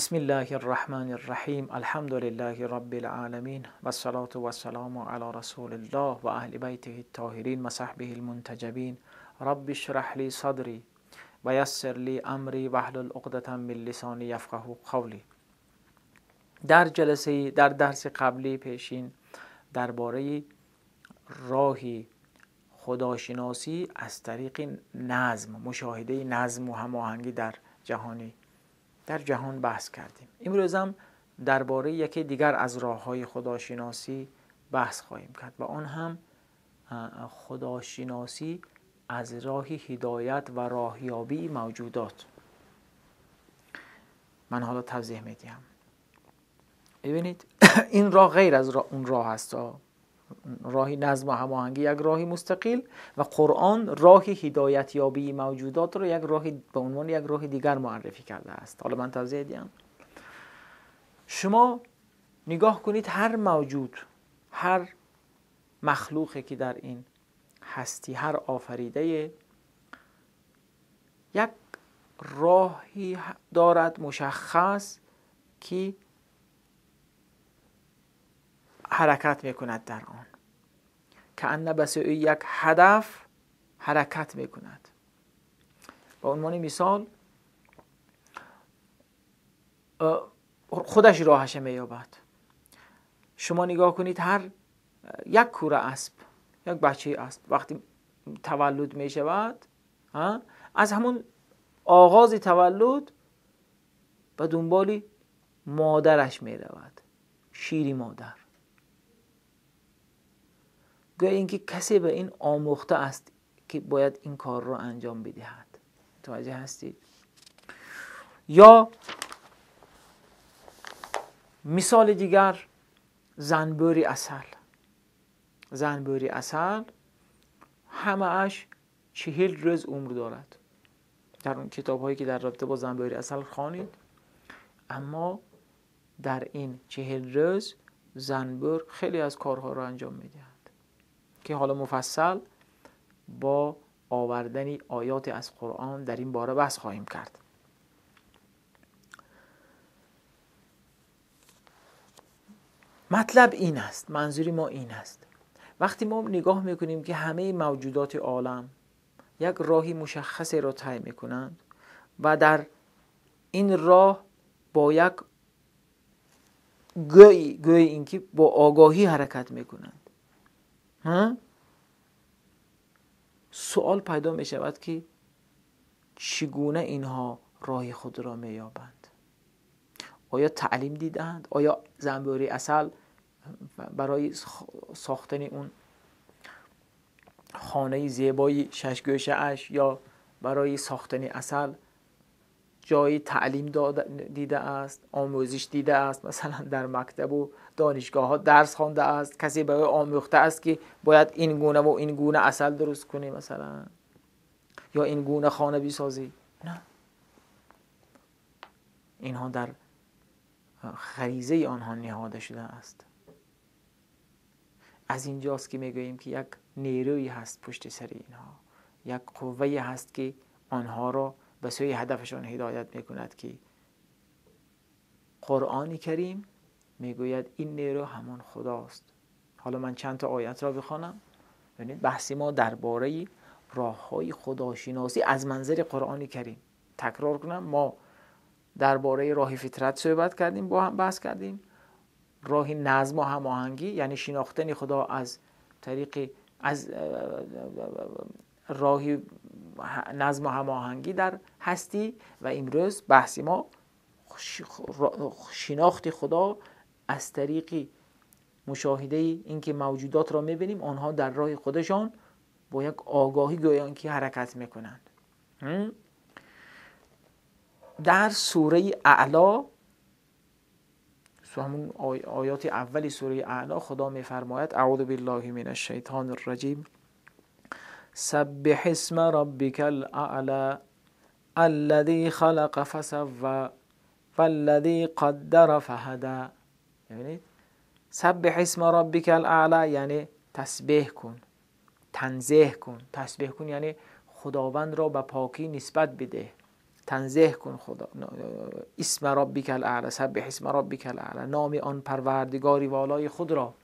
بسم الله الرحمن الرحیم. الحمد لله رب العالمین و الصلاة و السلام علی رسول الله و اهل بیته الطاهرین و صحبه المنتجبین. رب اشرح لی صدری و یسر لی امری واحلل عقدة من لسانی یفقهوا قولی. در جلسه در درس قبلی پیشین درباره راهی خداشناسی از طریق نظم، مشاهده نظم و هماهنگی در جهان بحث کردیم. امروز هم درباره یکی دیگر از راه‌های خداشناسی بحث خواهیم کرد و آن هم خداشناسی از راه هدایت و راهیابی موجودات. من حالا توضیح میدیم. ببینید این راه غیر از اون راه است. راهی نظم و هماهنگی یک راهی مستقل و قرآن راه هدایت یابی موجودات رو یک راه به عنوان یک راه دیگر معرفی کرده است. حالا من توضیح دیم. شما نگاه کنید، هر موجود، هر مخلوقی که در این هستی، هر آفریده، یک راهی دارد مشخص که حرکت میکند در آن، که ان به سوی یک هدف حرکت میکند. به عنوان مثال خودش راهش مییابد. شما نگاه کنید، هر یک کوره اسب، یک بچه اسب وقتی تولد میشود، از همون آغاز تولد به دنبال مادرش میرود، شیری مادر. گویا اینکه کسی به این آموخته است که باید این کار را انجام بدهد. متوجه هستید؟ یا مثال دیگر، زنبور عسل. زنبور عسل همه اش 40 روز عمر دارد. در اون کتاب هایی که در رابطه با زنبور عسل خوانید، اما در این 40 روز زنبور خیلی از کارها را انجام میدهد که حالا مفصل با آوردن آیات از قرآن در این باره بحث خواهیم کرد. مطلب این است، منظوری ما این است، وقتی ما نگاه میکنیم که همه موجودات عالم یک راهی مشخصی را طی میکنند و در این راه با یک گوی اینکه با آگاهی حرکت میکنند، سوال پیدا می شود که چگونه اینها راه خود را می یابند؟ آیا تعلیم دیدند؟ آیا زنبور عسل برای ساختن اون خانه زیبای شش گوشه اش یا برای ساختن عسل جای تعلیم دیده است، آموزش دیده است، مثلا در مکتب و دانشگاه ها درس خوانده است، کسی برای آموخته است که باید این گونه و این گونه عسل درست کنی مثلا، یا این گونه خانه بسازی؟ نه، اینها در غریزه آنها نهاده شده است. از اینجاست که میگوییم که یک نیرویی هست پشت سر اینها، یک قوه‌ای هست که آنها را به سوی هدفشان هدایت میکند که قرآن کریم میگوید این نیرو همان خداست. حالا من چند تا آیت را بخوانم. ببینید بحث ما درباره راه‌های خداشناسی از منظر قرآن کریم. تکرار کنم، ما درباره راه فطرت صحبت کردیم، با هم بحث کردیم، راه نظم و هماهنگی، یعنی شناختن خدا از طریق از راه نظم و هماهنگی در هستی، و امروز بحث ما شناخت خدا از طریق مشاهده اینکه موجودات را میبینیم آنها در راه خودشان با یک آگاهی گویان که حرکت میکنند. در سوره اعلا، همون آیات اولی سوره اعلا، خدا میفرماید: اعوذ بالله من الشیطان الرجیم، سبح اسم ربک الاعلى الذی خلق فسوى والذی قدر فهدى. یعنی سبح اسم ربک الاعلى یعنی تسبیح کن، تنزیه کن. تسبیح کن یعنی خداوند را به پاکی نسبت بده. تنزیه کن خدا، اسم ربک الاعلی، سبح اسم ربک الاعلی، نام آن پروردگاری والای خود را.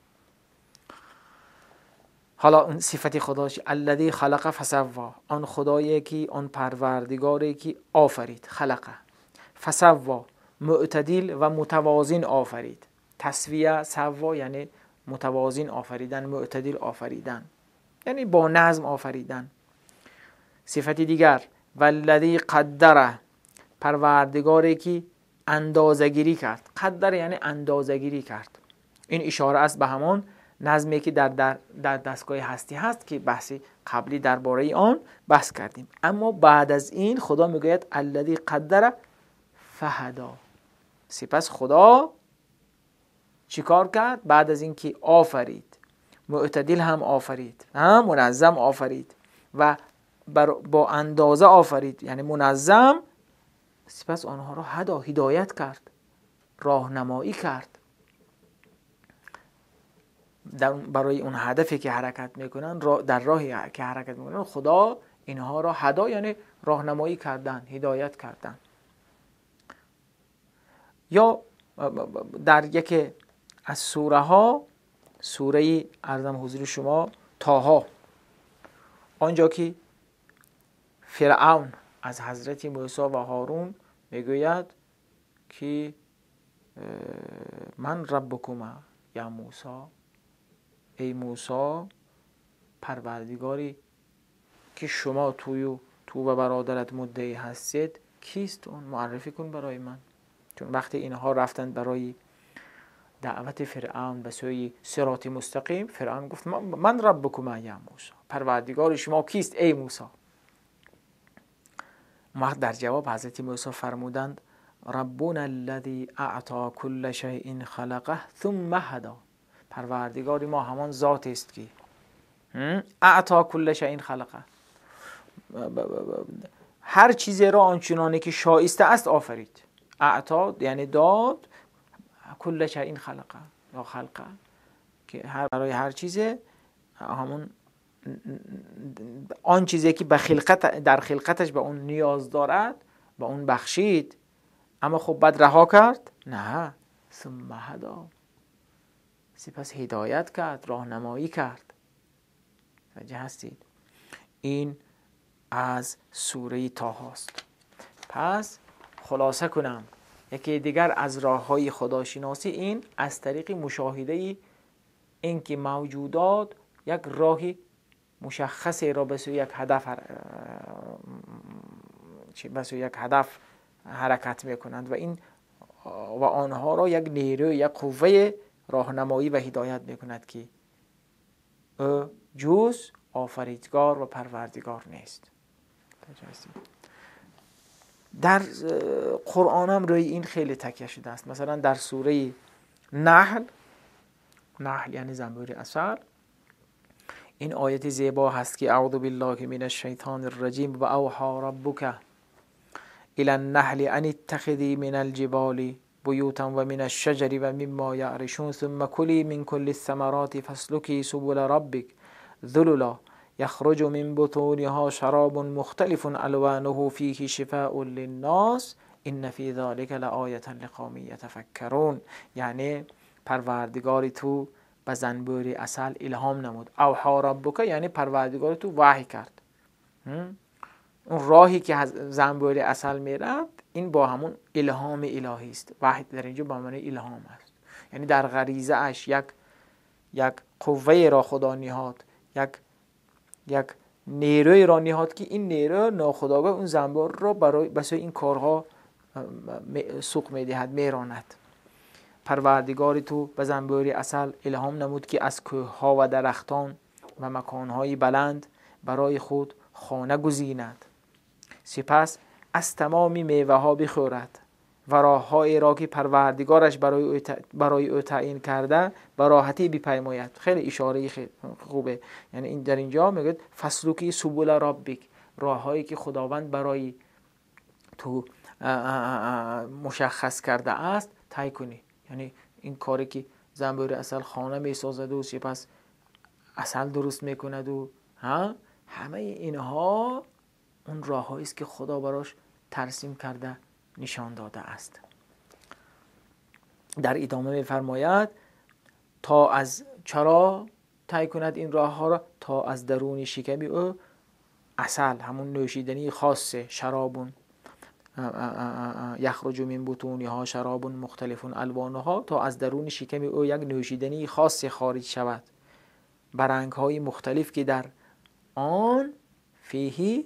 حالا اون صفت خداش الذی خلق فسوا، آن خدایی که آن پروردگاری که آفرید، خلق فسوا، معتدل و متوازن آفرید. تسویه سوا یعنی متوازن آفریدن، معتدل آفریدن، یعنی با نظم آفریدن. صفت دیگر والذی قدره، پروردگاری که اندازه‌گیری کرد. قدر یعنی اندازه‌گیری کرد. این اشاره است به همان نظمی که در دستگاه هستی هست که بحث قبلی درباره آن بحث کردیم. اما بعد از این خدا میگوید الذی قدر فهدا. سپس خدا چیکار کرد؟ بعد از اینکه آفرید، معتدل هم آفرید، هم منظم آفرید و با اندازه آفرید، یعنی منظم. سپس آنها را هدا، هدایت کرد، راهنمایی کرد برای اون هدفی که حرکت میکنن، در راهی که حرکت میکنن خدا اینها را هدا یعنی راهنمایی کردن، هدایت کردن. یا در یکی از سوره ها، سوره عرضم حضور شما طه، آنجا که فرعون از حضرت موسی و هارون میگوید که من ربکما یا موسی، ای موسی پروردگاری که شما تو و برادرت مدعی هستید کیست؟ اون معرفی کن برای من. چون وقتی اینها رفتند برای دعوت فرعون به سوی صراط مستقیم، فرعون گفت من ربکما یا موسی، پروردگار شما کیست ای موسی؟ وقت در جواب حضرت موسی فرمودند ربنا الذی اعطا کل شیء خلقه ثم هدی، پروردگار ما همان ذات است که اعطا کل شیء خلقه، هر چیزی را آنچنانی که شایسته است آفرید. اعطا یعنی داد، کل شیء خلقه یا خلقه، که برای هر چیز همون آن چیزی که به خلقت، در خلقتش به اون نیاز دارد به اون بخشید. اما خب بعد رها کرد؟ نه، ثم هدا، سپس هدایت کرد، راهنمایی کرد. متوجه هستید؟ این از سوره طه است. پس خلاصه کنم، یکی دیگر از راه‌های خداشناسی این از طریق مشاهده اینکه موجودات یک راهی مشخصی را به سوی یک هدف حرکت میکنند و این و آنها را یک نیروی، یک قوه راهنمایی و هدایت میکند که او جز آفریدگار و پروردگار نیست. در قرآن هم روی این خیلی تکیه شده است. مثلا در سوره نحل، نحل یعنی زنبور عسل، این آیت زیبا هست که اعوذ بالله من الشیطان الرجیم و اوحى ربک الى النحل ان اتخذی من الجبال بیوتا و من الشجر و مما یعرشون ثم کلی من کل الثمرات فاسلکی سبل ربک ذللا یخرج من بطونها شراب مختلف الوانه فیه شفاء للناس ان فی ذلک لآیة لقوم یتفکرون. یعنی پروردگار تو به زنبور عسل الهام نمود. اوحى ربک یعنی پروردگار تو وحی کرد. اون راهی که زنبور عسل میرفت این با همون الهام الهی است. وحی در اینجا با معنی الهام است، یعنی در غریزه اش یک قوه را خدا نهاد، یک نیروی را نهاد که این نیرو ناخودآگاه اون زنبور را برای به سوی این کارها سوق میدهد، میراند. پروردگار تو به زنبور عسل الهام نمود که از کوه‌ها و درختان و مکان‌های بلند برای خود خانه گزیند، سپس از تمام میوه‌ها بخورد و راه‌هایی را که پروردگارش برای او تعیین کرده به راحتی بپیماید. خیلی اشاره خیلی خوبه. یعنی این در اینجا میگه فسلکی سبل ربک، راه‌هایی که خداوند برای تو مشخص کرده است طی کنی. یعنی این کاری که زنبور عسل خانه میسازد و سپس عسل درست میکند و همه اینها اون راههایی است که خدا براش ترسیم کرده نشان داده است. در ادامه می‌فرماید تا از چرا طی کند این راه ها را؟ تا از درون شکم او عسل، همون نوشیدنی خاصه، شرابون یخرج من بطونها شراب مختلف الوانها، تا از درون شکم او یک نوشیدنی خاص خارج شود برنگ های مختلف که در آن فیه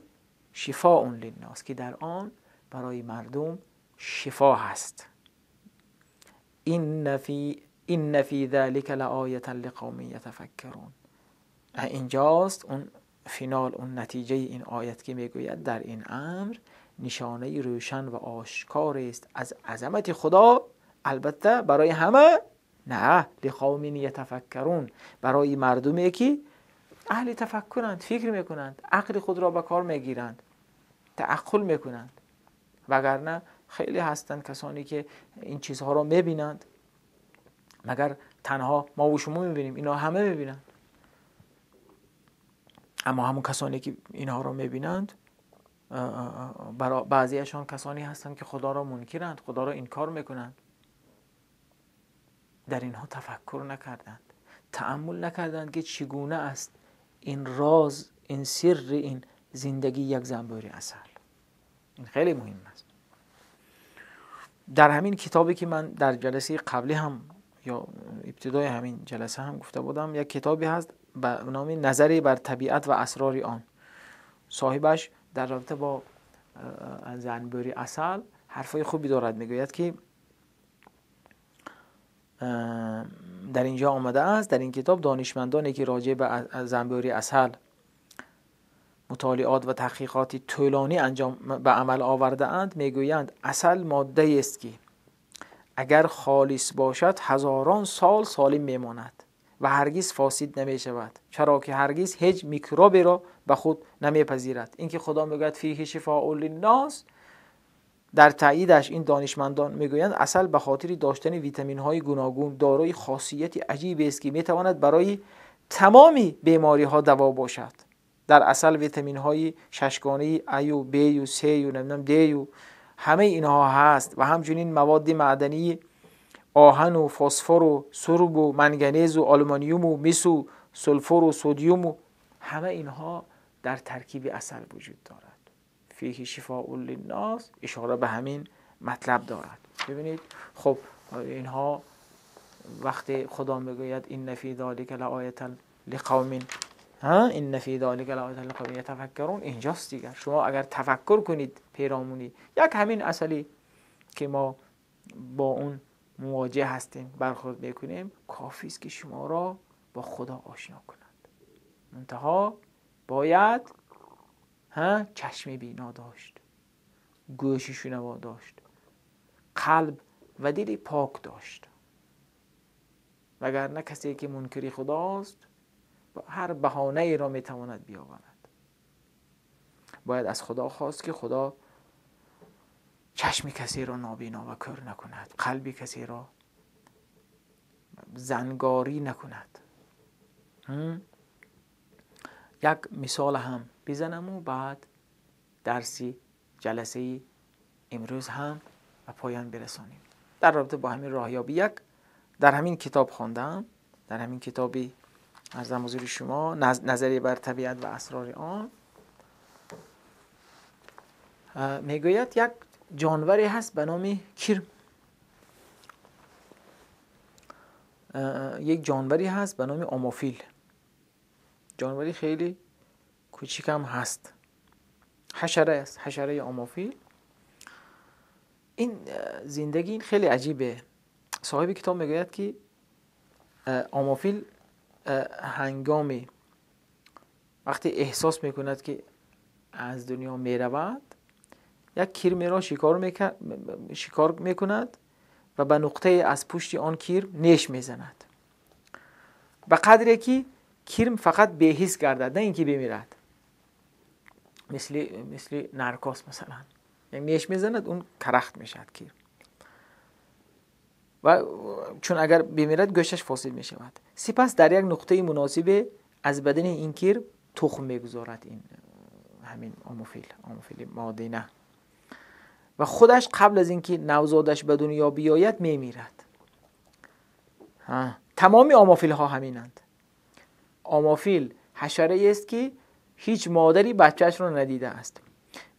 شفاء للناس، که در آن برای مردم شفا هست. این فی ذلک لآیة لقوم یتفکرون. اینجاست اون فینال، اون نتیجه این آیت که میگوید در این امر نشانه روشن و آشکار است از عظمت خدا، البته برای همه نه، لقوم یتفکرون، برای مردمی که اهل تفکرند، فکر میکنند، عقل خود را به کار میگیرند، تعقل میکنند. وگرنه خیلی هستند کسانی که این چیزها را میبینند، مگر تنها ما و شما میبینیم؟ اینا همه میبینند. اما همون کسانی که اینها را میبینند، بعضیشان کسانی هستند که خدا را منکرند، خدا را انکار میکنند. در اینها تفکر نکردند، تأمل نکردند که چگونه است این راز، این سر، این زندگی یک زنبور عسل. این خیلی مهم است. در همین کتابی که من در جلسه قبلی هم یا ابتدای همین جلسه هم گفته بودم، یک کتابی هست به نام نظری بر طبیعت و اسرار آن. صاحبش در رابطه با زنبور عسل حرفای خوبی دارد. میگوید که در اینجا آمده است، در این کتاب دانشمندانی که راجع به زنبور عسل مطالعات و تحقیقات طولانی انجام به عمل آورده اند، میگویند عسل ماده است که اگر خالص باشد هزاران سال سالم میماند و هرگز فاسد نمی شود، چرا که هرگز هیچ میکروبی را به خود نمیپذیرد. اینکه خدا میگوید فیه شفاء للناس، در تاییدش این دانشمندان میگویند عسل به خاطر داشتن ویتامین های گوناگون دارای خاصیت عجیبی است که میتواند برای تمامی بیماری ها دوا باشد. در عسل ویتامین های ششگانه A و B و C و نمیدونم D و همه اینها هست و همچنین مواد معدنی آهن و فسفر و سرب و منگنز و آلومینیوم و مس و سولفور و سدیم و همه اینها در ترکیب عسل وجود دارد. فیه شفاء للناس اشاره به همین مطلب دارد. ببینید خب اینها وقتی خدا میگوید ان فی ذلک لآیة لقوم، ان فی ذلک لآیة لقوم یتفکرون، اینجاست دیگر. شما اگر تفکر کنید پیرامونی یک همین عسلی که ما با اون مواجه هستیم برخورد میکنیم، کافی است که شما را با خدا آشنا کند. منتها باید چشم بینا داشت، گوش شنوا داشت، قلب و دل پاک داشت. وگرنه کسی که منکر خداست هر بهانه ای را میتواند بیاورد. باید از خدا خواست که خدا چشم کسی را نابینا و کور نکند، قلب کسی را زنگاری نکند. یک مثال هم بزنم و بعد درسی جلسه امروز هم به پایان برسانیم. در رابطه با همین راهیابی یک در همین کتاب خواندم، در همین کتابی از حضور شما، نظریه بر طبیعت و اسرار آن، میگوید یک جانوری هست به نام کرم. یک جانوری هست به نام آموفیل. جانوری خیلی کوچیک هم هست، حشره است، حشره آموفیل. این زندگی این خیلی عجیبه. صاحب کتاب میگوید که آموفیل هنگامی وقتی احساس میکند که از دنیا میرود، یک کرم را شکار میکند و به نقطه از پشت آن کرم نیش میزند، به قدری که کرم فقط بی‌حس گردد، نه اینکه بمیرد. مثل نرکاس مثلا، یعنی نیش میزند اون کرخت میشد کرم، و چون اگر بمیرد گوشتش فاسد میشود. سپس در یک نقطه مناسب از بدن این کرم تخم میگذارد، این همین آموفیل ماده نه. و خودش قبل از اینکه نوزادش به دنیا بیاید میمیرد. تمامی آمافیل ها همینند. آمافیل حشره است که هیچ مادری بچه‌اش را ندیده است.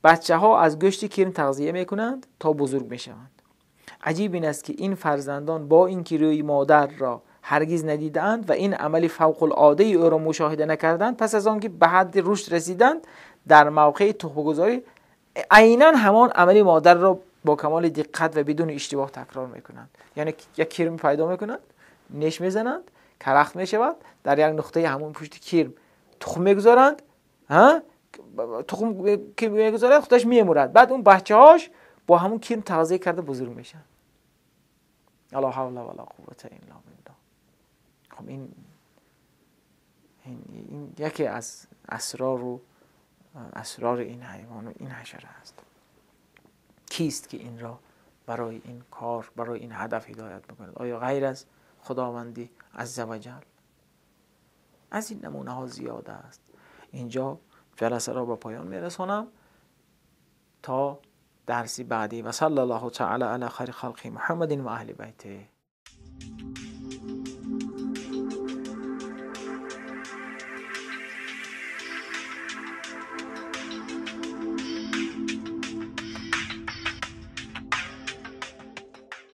بچه ها از گوشت کرم تغذیه میکنند تا بزرگ میشوند. عجیب این است که این فرزندان با اینکه روی مادر را هرگز ندیدند و این عمل فوق العاده او را مشاهده نکردند، پس از آنکه به حد رشد رسیدند در موقع تخم‌گذاری عینا همان عمل مادر را با کمال دقت و بدون اشتباه تکرار میکنند. یعنی یک کرم پیدا میکنند، نیش میزنند، کرخت میشود، در یک نقطه همون پشت کرم تخم میگذارند، تخم که میگذارد خودش میمورد، بعد اون بچه‌هاش با همون کرم تغذیه کرده بزرگ میشن. لا حول ولا قوة الا بالله. خب این یکی از اسرار و اسرار این حیوان و این حشره است. کیست که این را برای این کار، برای این هدف هدایت میکند؟ آیا غیر از خداوندی عزوجل؟ از این نمونه ها زیاد است. اینجا جلسه را به پایان میرسانم تا درسی بعدی. و صلی الله تعالی علی خیر خلق محمد و اهل بیته.